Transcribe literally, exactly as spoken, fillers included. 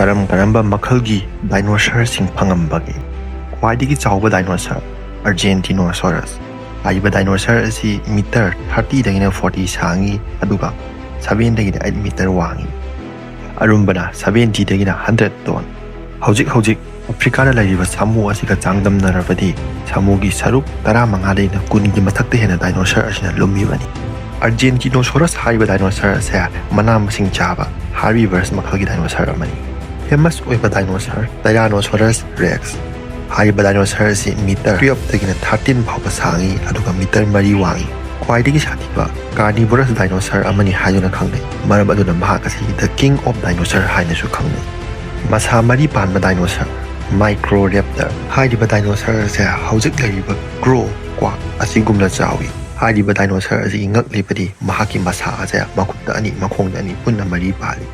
ꯀꯔꯝ ꯀꯔꯝꯕ ꯃꯈꯜꯒꯤ ꯗꯥꯏꯅꯣꯁꯔꯁꯤꯡ ꯐꯪꯉꯝꯕꯒꯦ? ꯈ꯭ꯋꯥꯏꯗꯒꯤ ꯆꯥꯎꯕ ꯗꯥꯏꯅꯣꯁꯔ, ꯑꯔꯖꯦꯟꯇꯤꯅꯣꯁꯣꯔꯁ꯫ ꯍꯥꯏꯔꯤꯕ ꯗꯥꯏꯅꯣꯁꯔ ꯑꯁꯤ ꯃꯤꯇꯔ ꯊꯥꯔꯇꯤꯗꯒꯤꯅ ꯐꯣꯔꯇꯤ ꯁꯥꯡꯉꯤ, ꯑꯗꯨꯒ ꯁꯚꯦꯟꯗꯒꯤꯅ ꯑꯩꯠ ꯃꯤꯇꯔ ꯋꯥꯡꯉꯤ꯫ ꯑꯔꯨꯝꯕꯅ ꯁꯚꯦꯟꯇꯤꯗꯒꯤꯅ ꯍꯟꯗ꯭ꯔꯦꯠ ꯇꯣꯟ꯫ ꯍꯧꯖꯤꯛ ꯍꯧꯖꯤꯛ ꯑꯐ꯭ꯔꯤꯀꯥꯗ ꯂꯩꯔꯤꯕ ꯁꯥꯃꯨ ꯑꯁꯤꯒ ꯆꯥꯡꯗꯝꯅꯔꯕꯗꯤ ꯁꯥꯃꯨꯒꯤ ꯁꯔꯨꯛ ꯇꯔꯥꯃꯉꯥꯗꯒꯤꯅ ꯀꯨꯟꯒꯤ ꯃꯊꯛꯇ ꯍꯦꯟꯅ ꯗꯥꯏꯅꯣꯁꯔ ꯑꯁꯤꯅ ꯂꯨꯝꯃꯤꯕꯅꯤ꯫ ꯑꯔꯖꯦꯟꯇꯤꯅꯣꯁꯣꯔꯁ ꯍꯥꯏꯔꯤꯕ ꯗꯥꯏꯅꯣꯁꯔ ꯑꯁꯦ ꯃꯅꯥ ꯃꯁꯤꯡ ꯆꯥꯕ ꯍꯥꯔꯕꯤꯕꯔꯁ ꯃꯈꯜꯒꯤ ꯗꯥꯏꯅꯣꯁꯔ ꯑꯃꯅꯤ꯫ ꯐꯦꯃꯁ ꯑꯣꯏꯕ ꯗꯥꯏꯅꯣꯁꯔ ꯇꯥꯏꯔꯥꯅꯣꯁꯣꯔꯁ ꯔꯦꯛꯁ꯫ ꯍꯥꯏꯔꯤꯕ ꯗꯥꯏꯅꯣꯁꯔ ꯑꯁꯤ ꯃꯤꯇꯔ ꯇꯨꯌꯦꯜꯐꯇꯒꯤꯅ ꯊꯥꯔꯇꯤꯟ ꯐꯥꯎꯕ ꯁꯥꯡꯉꯤ, ꯑꯗꯨꯒ ꯃꯤꯇꯔ ꯃꯔꯤ ꯋꯥꯡꯉꯤ꯫ ꯈ꯭ꯋꯥꯏꯗꯒꯤ ꯁꯥꯊꯤꯕ ꯀꯥꯔꯅꯤꯕꯣꯔꯁ ꯗꯥꯏꯅꯣꯁꯔ ꯑꯃꯅꯤ ꯍꯥꯏꯗꯨꯅ ꯈꯪꯅꯩ, ꯃꯔꯝ ꯑꯗꯨꯅ ꯃꯍꯥꯛ ꯑꯁꯤ The King of Dinosaur ꯍꯥꯏꯅꯁꯨ ꯈꯪꯅꯩ꯫ ꯃꯁꯥ ꯃꯔꯤ ꯄꯥꯟꯕ ꯗꯥꯏꯅꯣꯁꯔ, ꯃꯥꯏꯀ꯭ꯔꯣꯔꯦꯞꯇꯔ꯫ ꯍꯥꯏꯔꯤꯕ ꯗꯥꯏꯅꯣꯁꯔ ꯑꯁꯦ ꯍꯧꯖꯤꯛ ꯂꯩꯔꯤꯕ ꯀ꯭ꯔꯣ, ꯀ꯭ꯋꯥꯛ ꯑꯁꯤꯒꯨꯝꯅ ꯆꯥꯎꯏ꯫ ꯍꯥꯏꯔꯤꯕ ꯗꯥꯏꯅꯣꯁꯔ ꯑꯁꯤꯒꯤ ꯉꯛ ꯂꯩꯕꯗꯤ ꯃꯍꯥꯛꯀꯤ ꯃꯁꯥ ꯑꯁꯦ ꯃꯈꯨꯠꯇ ꯑꯅꯤ, ꯃꯈꯣꯡꯗ ꯑꯅꯤ, ꯄꯨꯟꯅ ꯃꯔꯤ ꯄꯥꯜꯂꯤ꯫